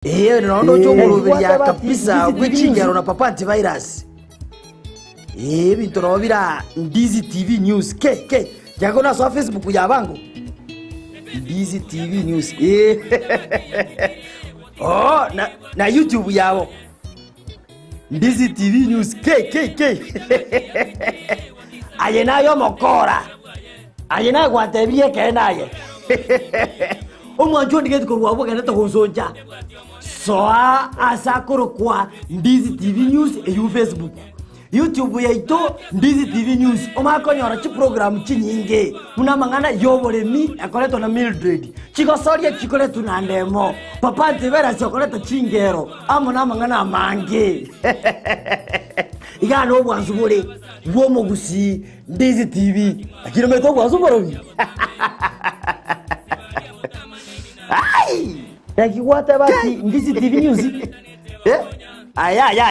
Ee, nonya ndoche omoroberia kabisa bwe chingero na Papa Antivirus. Ee, ebinto nabo bira Ndizi TV News. Ke, ke, tiga nasoa Facebook ya bango. Ndizi TV News. Ee. Oh, na, na YouTube yabo. Ndizi TV News. Ke, ke, ke. Aye naye omokora. Aye naye gwantebirie ekeene aye. Omwancho ondigeti korwa abwo ogenderete gonsoncha. Soa ase akorokwa Ndizi TV News eywo Facebook. YouTube yaito Ndizi TV News omanye konyora chiprogram chinyinge buna amang'ana y'oboremi ekoretwa na Mildred, chigosoria chikoretwa na Ndemo, Papa Antivirus okoreta chingero amo namang'ana amange. Igaa nobwansu bore bw'omogusii Ndizi TV. Lakini omanyete obwansu mborobi? Ai! Naki gwateba ati Ndizi TV News? Eh? Aya aya.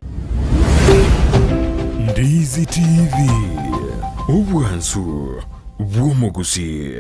Ndizi TV, obwansu bw'omogusii.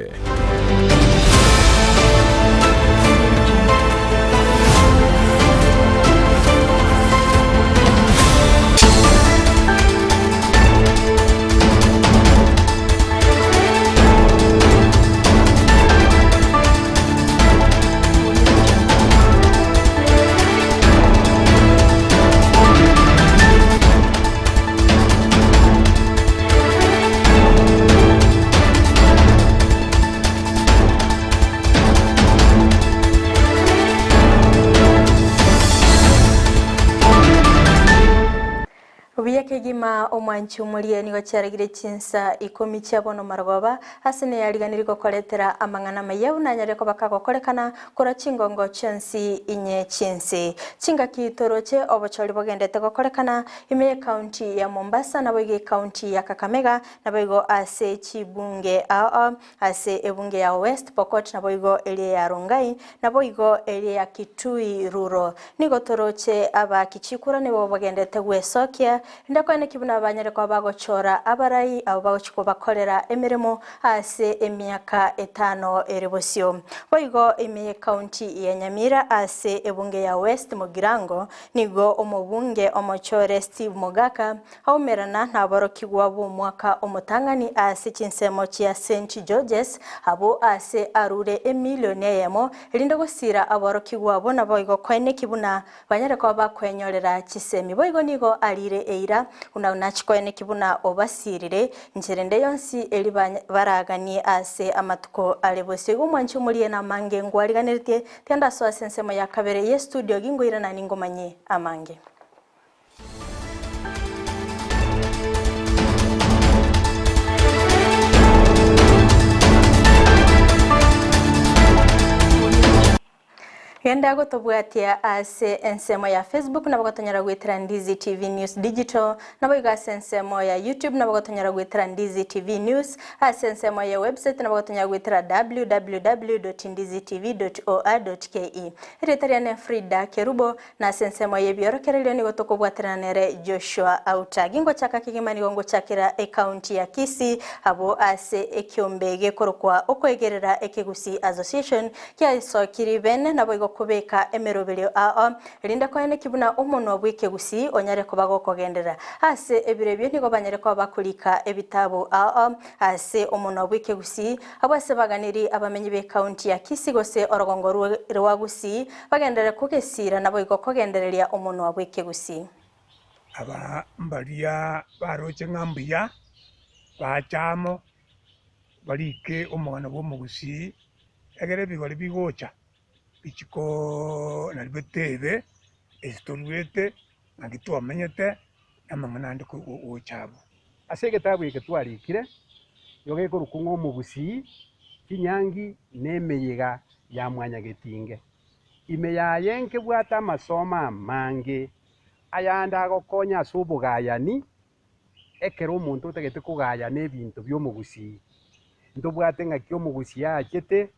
Buya kegima omwanchi omoria nigo chiaragire chinsa ikomi chia bono marogoba, ase neyariganirie gokoretera amang'ana amaya buna anyare koba kagokorekana korwa chingongo chionsi inye chi'ense. Chingaki toroche obochori bogendete gokorekana ime y'ecounty ya Mombasa naboigo ecounty ya Kakamega naboigo ase chibunge ao ao ase ebunge ya West Pokot naboigo eria ya Rongai naboigo eria ya Kitui Rural. Nigo toroche abaaki chikura nigo bagendete gwesokia rinde koeneki buna banyare koba bagochora abarai abwo bagochia kobakorera emeremo ase emiaka etano ere bosio. Boigo ime y'ecounty ya Nyamira ase ebunge ya West Mugirango nigo omobunge omochore Steve Mogaka aumerana naborokigwa bw'omwaka omotang'ani ase chinsemo chia St Georges abwo ase arure emilioni eyemo erinde gosiira aborokigwa abwo naboigo koeneki buna Banyare koba bakwenyorera chisemi. Boigo nigo ariire eira buna nachikoeneki buna obasiirire inchera ende yonsi eri baraganie ase amatuko are bosio. Igo omwanchi omorie namange ngwariganeretie, tiga ndasoe ase ensemo ya kabere y'estudio ginkoirana ningomanyie amange. Genda gotobwatia ase ensemo ya Facebook nabo gotonyora goetera Ndizi TV News Digital, naboigo ase ensemo ya YouTube nabo gotonyora goetera Ndizi TV News, ase ensemo ye website nabo gotonyora goetera www.ndizitv.or.ke. Erieta riane Frida Kerubo, na ase ensemo y'ebiorokererio nigo tokobwaterana nere Joshua Auta. Gingochaka kegima nigo ngochakera ecounty ya Kisii abwo ase ekiombe gekorokwa Okoegerera Ekegusii Association Kiasokirie bene naboigo kobeka emeroberio ao, erinde koeneki buna omonwa bw'ekegusii onyare koba gokogenderera. Ase ebiro ebio nigo banyare koba bakorika ebitabu ao ase omonwa bw'ekegusii, abwo ase baganiri abamenyi b'ecounty ya Kisii gose orogongo rwa Gusii bagenderere kogesiira naboigo kogendereria omonwa bw'ekegusii. Aba mbaria baroche ng'a mbuya, bacha amo, barike omogano bw'omogusii, Ekero ebigori bigocha, bichie koo nario bitebe ase toruete, naki twamenyete, na amang'ana ande gocha abwo. Ase egetabu eke twarikire, nigo gekorokwa ng'a Omogusii, Chinyangi na Emeyega ya Mwanyagetinge. Ime yaye nkebwate amasomo amange, ayande agokonya ase obogayani, Ekero omonto otagete kogayana ebinto bi'omogusii, ntobwate ng'aki omogusii aachete,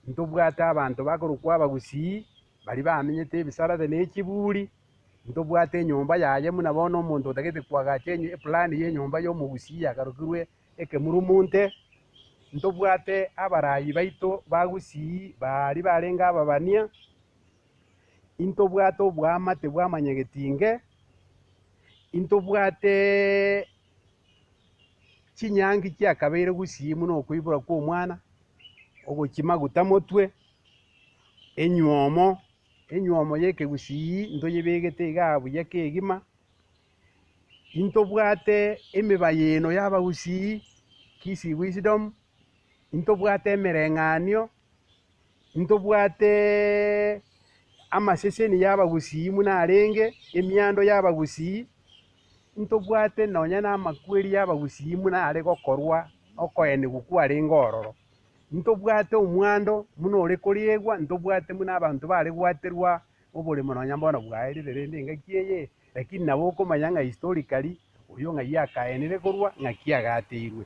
ntobwate abanto bakorokwa abagusii, baria bamenyete ebisarate ne chiburi, ntobwate enyomba yaye buna bono omonto otagete koagacha enyo eplan ya enyomba ya omogusii yakarokirwe ekemurumunte, ntobwate abarai baito ba gusii baria barenge ababania. Intobwate oboamate bw'amanyagetinge, intobwate chinyangi chiakabeire gusii buna okoibora kw'omwana, ogochia maguta motwe, enywomo, enywomo ya ekegusii ntoyebegete igaa buya kegima, intobwate emebayeno ya abagusii, Kisii wisdom, intobwate emereng'anio. Ntobwate amaseseni y'abagusii buna arenge, emiando y'abagusii, ntobwate nonya na amakweri y'abagusii buna are gokorwa okoenigwa kwarenge ororo. Ntobwate omwando buna ore koriegwa, ntobwate buna abanto bare gwaterwa oboremo nonya mbono bwaerire rende engaki eye, lakini nabo okomanya ng'a historically oyo ng'ai akaenire korwa, ng'aki agateirwe.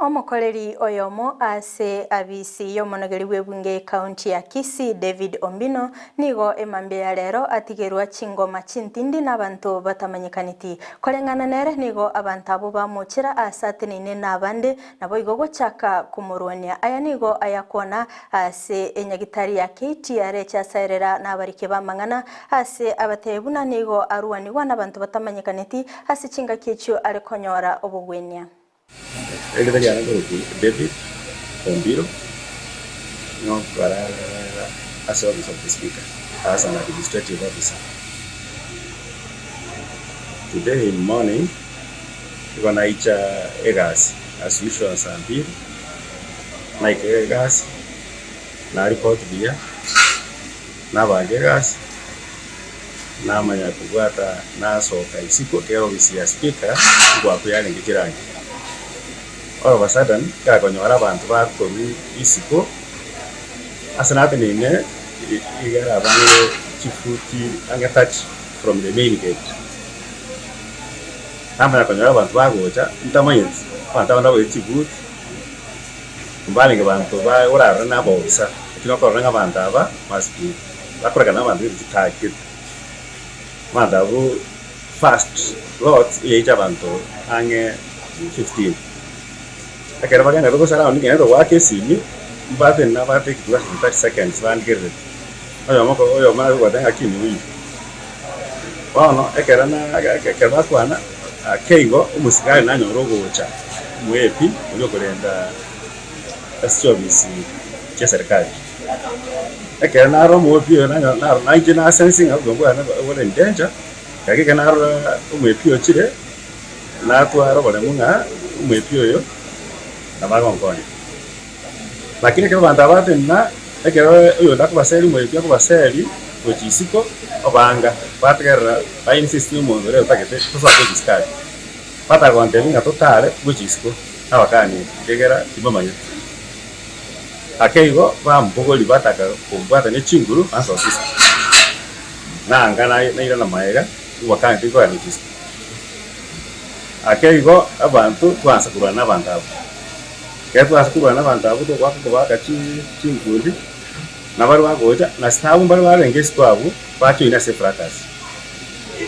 Omokoreri oyomo ase abisi y'omonogeri bw'ebunge y'ecounty ya Kisii David Ombino nigo emambia ya rero atigerwa chingoma chintindi n'abanto batamanyekaneti. Koreng'ana nere nigo abanto abwo bamochera aase ateneine nabande naboigo gochaka komorwania. Aya nigo ayakwana ase enyagitari ya KTRH asaerera nabariki b'amang'ana ase abatebia buna nigo arwanigwa n'abanto batamanyekaneti ase chingaki echio are konyora obogwenia. Erieta riane nkorokwa David Ombiro, nokora ase office of the speaker as an administrative officer. Today in morning nigo naicha egasi as usual saa mbili, naika egasi na report buya, nabanga egasi, namanya kobwata nasoka isiko ekero ofisi ya speaker ngoakwa yarenge chirangi. All of a sudden nkakonyora abanto bakorwa isiko ase nateneine igere abange chifuti ang'e 30 from the main gate. Namanya konyora abanto bagocha ntamanyeti, abanto aba naboire chibuti, mbarenge banto ba orarore na abaofisa, lakini okorora ng'a abanto aba must be bakorekana na abanto gete chitagete. Abanto abwo first lot eyaicha abanto ang'e 15. Ekero bagenderete gose round ngenderete goaka esimi, mbate nabate kitu less than 30 seconds bandigerereti. Oyomo oko oyomo nare goteba ng'a lakini huyu. Bono ekero na ekero bakwana, ake igo omosigari nanyora ogocha omoepi oria okorenda ase chiofisi chia serikali. Ekero narora omoepi oyo nanyora naro nainche na sense ng'a obogima bwane bore in danger, gaki ekero narora omoepi ochire, natwara oboremu ng'a omoepi oyo nabo agonkonya. Lakini ekero abanto aba batenena, ekero oyonde akobaseria omoepi akobaseria gochia isiko, obanga, bategerera ba insist omonto oria otagete tosoa gochia isiko aria. Batagontebia ng'a totare gochia isiko, nabakanie ekiagera timbamanyeti. Ake igo bambogoria bataka kombwata ne chinguru bansokia isiko. Nanga nairana magega, ngwakania tinkogenda gochia isiko. Ake igo abanto twansa korwana nabanto abwo. Ekero twansa korwana nabanto abwo togoaka kobaaka chinkundi, na baria bagocha, na ase abwo mbare barenge isiko abwo bachoine ase efracas.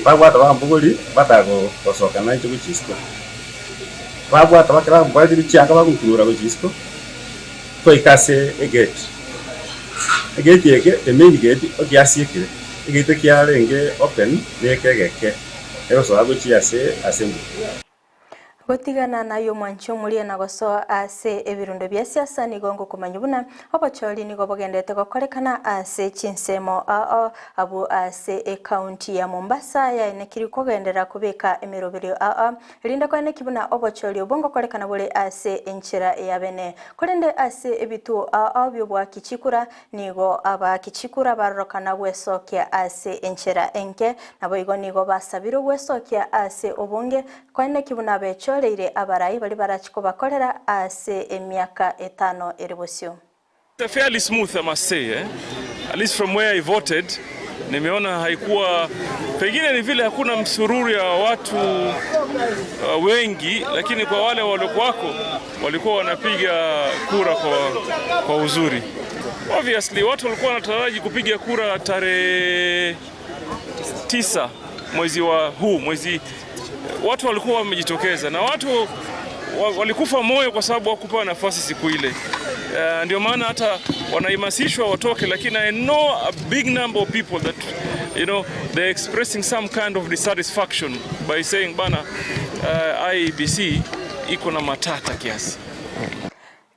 Babwata bambogori bataka gosoka nainche gochia isiko. Babwata bakera bambwatire chianga bagonkurura gochia isiko, twaika ase egate. Egate eke, the main gate, ogiasiekire, egate kiarenge open neke egeke. Egosoa gochia ase ase mbuya. Gotigana naye omwanchi omoria na gosoa ase ebirundo bia siasa nigo ngokomanya buna obochori nigo bogenderete gokorekana ase chinsemo ao abwo ase ecounty ya Mombasa yaenekiri kogenderera kobeka emeroberio ao erinde koeneki buna obochori obwo ngokorekana bore ase enchera ya bene. Korende ase ebituo ao bioboaki chikura Nigo abaaki chikura barorokana gwesokia ase enchera enke, naboigo nigo basabirwe gwesokia ase obonge, koeneki buna bechoreire abarai baria barache kobakorera ase emiaka etano ere bosio. Fairly smooth I must say eh? At least from where I voted nimeona haikuwa, pengine ni vile hakuna msururu ya watu wengi, lakini kwa wale waliokuwako walikuwa wanapiga kura kwa uzuri. Obviously watu walikuwa wanataraji kupiga kura tarehe 9 mwezi wa huu mwezi, watu walikuwa wamejitokeza na watu walikufa moyo kwa sababu hawakupewa nafasi siku ile. Ndio maana hata wanahamasishwa watoke, lakini I know a big number of people that they're expressing some kind of dissatisfaction by saying bana, IEBC iko na matata kiasi.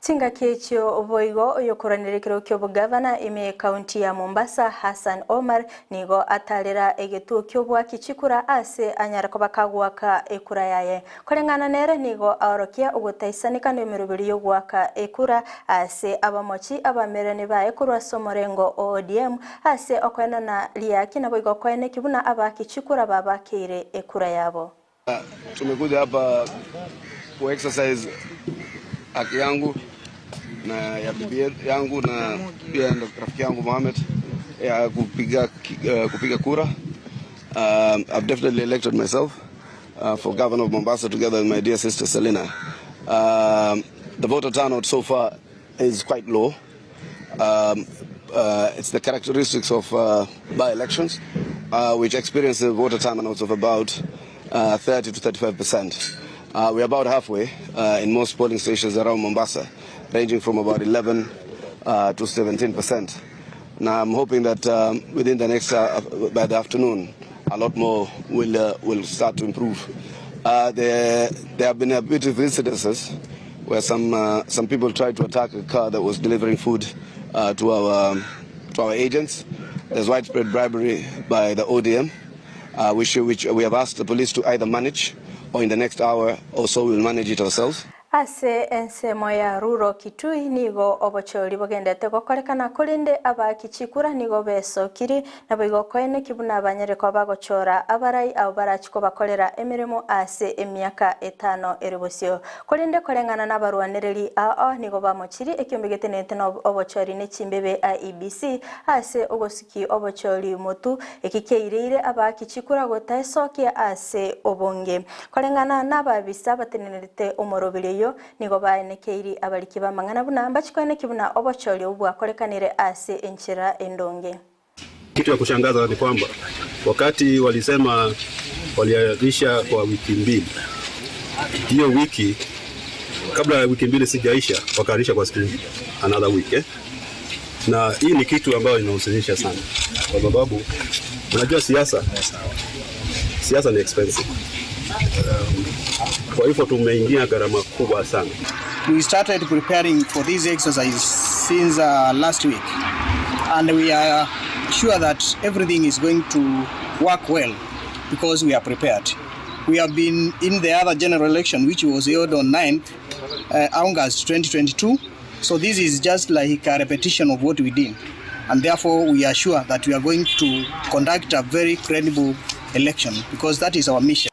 Chingaki echio boigo oyokoranire ekero kia obogavana ime ekaunti ya Mombasa Hassan Omar nigo atarera egetuo kia obwaki chikura ase anyara koba kagwaka ekura yaye. Koreng'ana nere nigo aorokia ogotaisanika na emeroberi ya ogwaka ekura ase abamochi abamerani baye korwa ase omorengo o ODM ase okoenana riaki nabo igo okoeneki buna abaki chikura babakeire ekura yabo. Tumekuja hapa ku exercise haki yangu na ya bibi yangu na pia ndo rafiki yangu Mohamed ya kupiga kura. I've definitely elected myself for governor of Mombasa together with my dear sister Selina. The voter turnout so far is quite low. It's the characteristics of by-elections, which experience a voter turnouts of about 30 to 35%. We're about halfway in most polling stations around Mombasa, ranging from about 11 to 17%. Now I'm hoping that within the next, by the afternoon, a lot more will start to improve. There have been a bit of incidences where some people tried to attack a car that was delivering food to our agents. There's widespread bribery by the ODM, which we have asked the police to either manage or in the next hour or so we'll manage it ourselves. Ase ensemo ya Ruro Kitui nigo obochori bogendete gokorekana korende abaki chikura nigo besokiri nabo igo koeneki buna abanyereko bagochora abarai abo barachi kobakorera emirimo ase emiaka etano ere bosio. Korende koreng'ana n'abarwanereri ao nigo bamochiri ekiombe getenete na obochori ne chimbebe IEBC ase ogosuki obochori motu eki keireire abaki chikura gotaesokia ase obonge. Koreng'ana n'ababisa batenenerete omoroberi oyo nigo baenekeiri abariki b'amang'ana buna mbachikoeneki buna obochori obu bwakorekanire ase enchera endonge. Kitu ya kushangaza ni kwamba wakati walisema waliahirisha kwa wiki mbili, hiyo wiki kabla ya wiki mbili sijaisha, wakaahirisha kwa siku another week, eh? Na hii ni kitu ambayo inahuzunisha sana, kwa sababu unajua siasa ni expensive. Kwa hivyo tumeingia gharama kubwa sana. We started preparing for this exercise since last week, and we are sure that everything is going to work well because we are prepared. We have been in the other general election, which was held on 9th August 2022. So this is just like a repetition of what we did. And therefore we are sure that we are going to conduct a very credible election because that is our mission.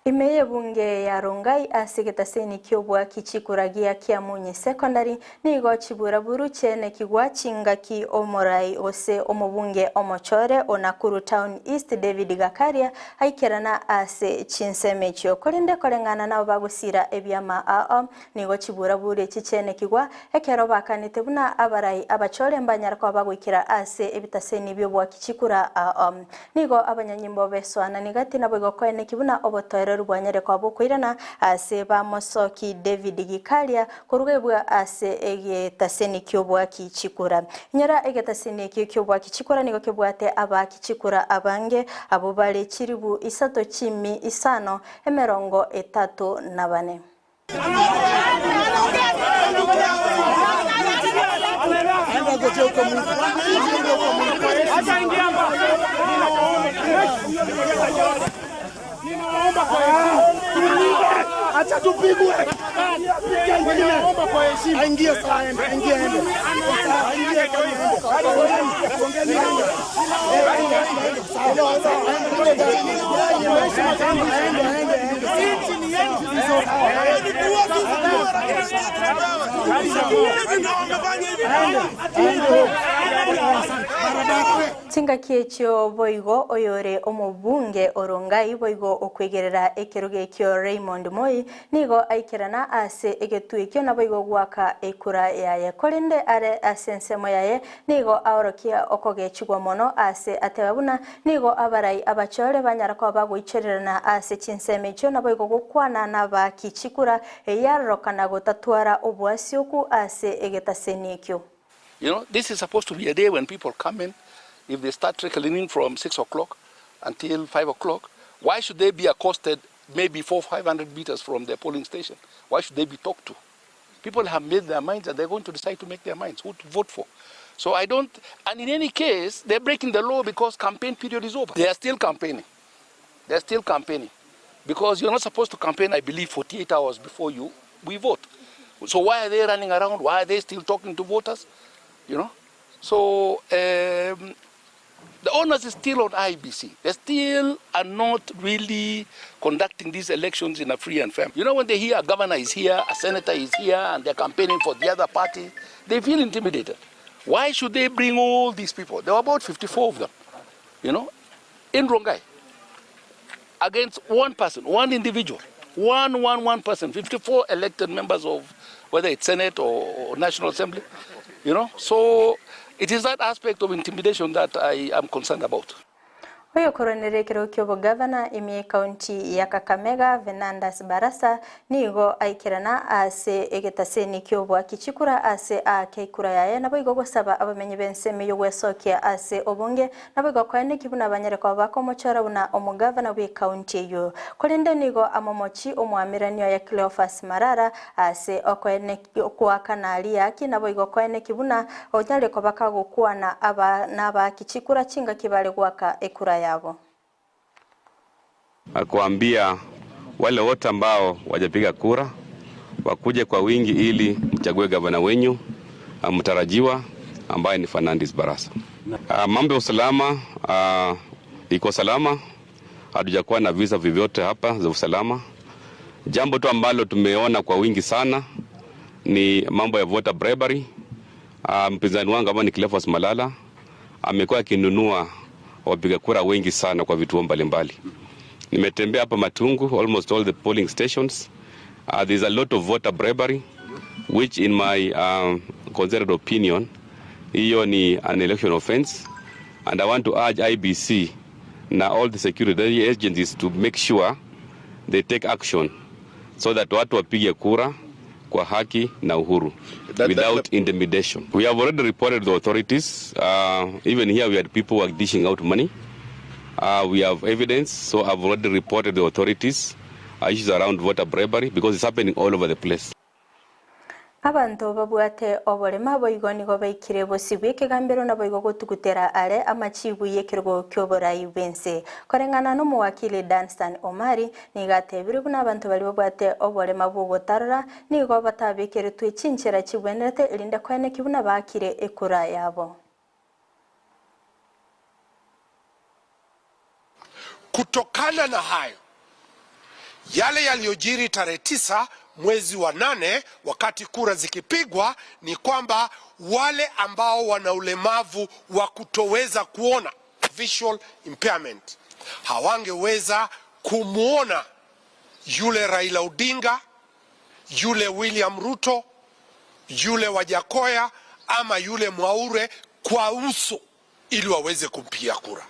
Ime bunge ya Rongai ase getaseni kiobwaki chikuragia kia Munyi Secondary nigo chiburaburu chene kigwa chingaki omorai ose omobunge omochore o Nakuru Town East David Gakaria aikerana ase chinseme echio korende koreng'ana nabo bagosira ebiama ao nigo chiburaburu echi chene kigwa ekero bakanete buna abarai abachore mbanyara kwa bagoikera ase ebitaseni byobwaki chikura ao nigo abanyanyimbo besoana nigati nabo igokoene kibuna obotoereru bwanyare kwa bokoirana ase bamosoki David Gikaria korugebwa ase egetaseni kyobwaki chikura nyora egetaseni ekio kyobwaki chikura nigo kebwate abaki chikura abange abo bare chiribu isato chimi isano emerongo etatu na bane. Acha tupigwe. Ninaomba kwa heshima. Aingie sasa, aingie aende. Aingie aende. Chingaki echio boigo oyore omobunge o Rongai boigo okwegerera ekerogo ekio Raymond Moi nigo aikerana ase egetwe ekio naboigo goaka ekura yaye. Korende are ase ensemo yaye nigo aorokia okogechigwa mono ase ateba buna nigo abarai abachore banyara koba bagoichorerana ase chinsemo echio naboigo gokwana nabaki chikura eyarorokana gotatwara oboasioku ase egetaseni ekio. You know, this is supposed to be a day when people come in, if they start trickling in from 6 o'clock until 5 o'clock, why should they be accosted maybe 4 500 meters from their polling station? Why should they be talked to? People have made their minds and they're going to decide to make their minds who to vote for. So I don't, and in any case, they're breaking the law because campaign period is over. They are still campaigning. They're still campaigning. Because you're not supposed to campaign, I believe, 48 hours before you we vote. So why are they running around? Why are they still talking to voters? You know? So um, the onus is still on IBC. They still are not really conducting these elections in a free and fair. You know, when they hear a governor is here, a senator is here, and they're campaigning for the other party, they feel intimidated. Why should they bring all these people? There were about 54 of them, you know, in Rongai against one person, one individual, one, one, one person, 54 elected members of whether it's Senate or, or National Assembly, you know. So it is that aspect of intimidation that I am concerned about. Oyokoronere ekero kia obogavana ime ekaunti ya Kakamega Venandas Barasa nigo aikerana ase egetaseni kia oboaki chikura ase aake ekura yaye naboigo gosaba abamenyi b'ensemo eyio gwesokia ase obonge naboigo koeneki buna banyare koba bakomochora buna omogavana bw'ekaunti eyio. Korende nigo amomochi omoamerani oye Cleophas Malala ase okoakana riaki naboigo koeneki buna onyare koba kagokwana aba nabaaki chikura chingaki bare goaka ekura yabo. Kuambia wale wote ambao wajapiga kura wakuje kwa wingi ili mchague gavana wenyu mtarajiwa ambaye ni Fernandes Barasa. Mambo ya usalama iko salama, hatujakuwa na visa vyovyote hapa za usalama. Jambo tu ambalo tumeona kwa wingi sana ni mambo ya voter bribery. Mpinzani wangu ambaye ni Cleophas Malala amekuwa akinunua wapiga kura wengi sana kwa vituo mbalimbali. Nimetembea hapa Matungu, almost all the polling stations. There's a lot of voter bribery which in my considered opinion hiyo ni an election offense and I want to urge IBC na all the security agencies to make sure they take action so that watu wapige kura kwa haki na uhuru without intimidation. We have already reported to the authorities. Even here we had people who are dishing out money. We have evidence, so I've already reported the authorities issues around voter bribery because it's happening all over the place. Abanto babwate oborema boigo nigo baikire bosibwa ekegambero naboigo gotugutera are amachibu y'ekerogo ki'oborai bw'ense. Koreng'ana n'omowakili Danstan Omari nigo atebire buna abanto bari babwate oborema bw'ogotarora nigo batabekeretwe chinchera chibwenerete erinde koeneki buna baakire ekura yabo. Kutokana na hayo yale yaliyojiri tarehe 9 mwezi wa 8 wakati kura zikipigwa, ni kwamba wale ambao wana ulemavu wa kutoweza kuona, visual impairment, hawangeweza kumuona yule Raila Odinga, yule William Ruto, yule Wajackoyah ama yule Mwaure kwa uso ili waweze kumpigia kura.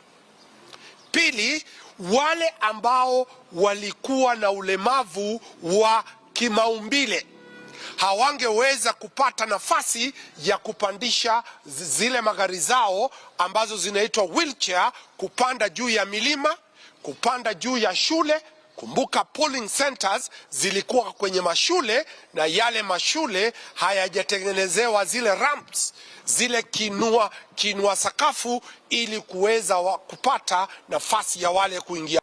Pili, wale ambao walikuwa na ulemavu wa kimaumbile hawangeweza kupata nafasi ya kupandisha zile magari zao ambazo zinaitwa wheelchair, kupanda juu ya milima, kupanda juu ya shule. Kumbuka polling centers zilikuwa kwenye mashule na yale mashule hayajatengenezewa zile ramps, zile kinua sakafu ili kuweza kupata nafasi ya wale kuingia.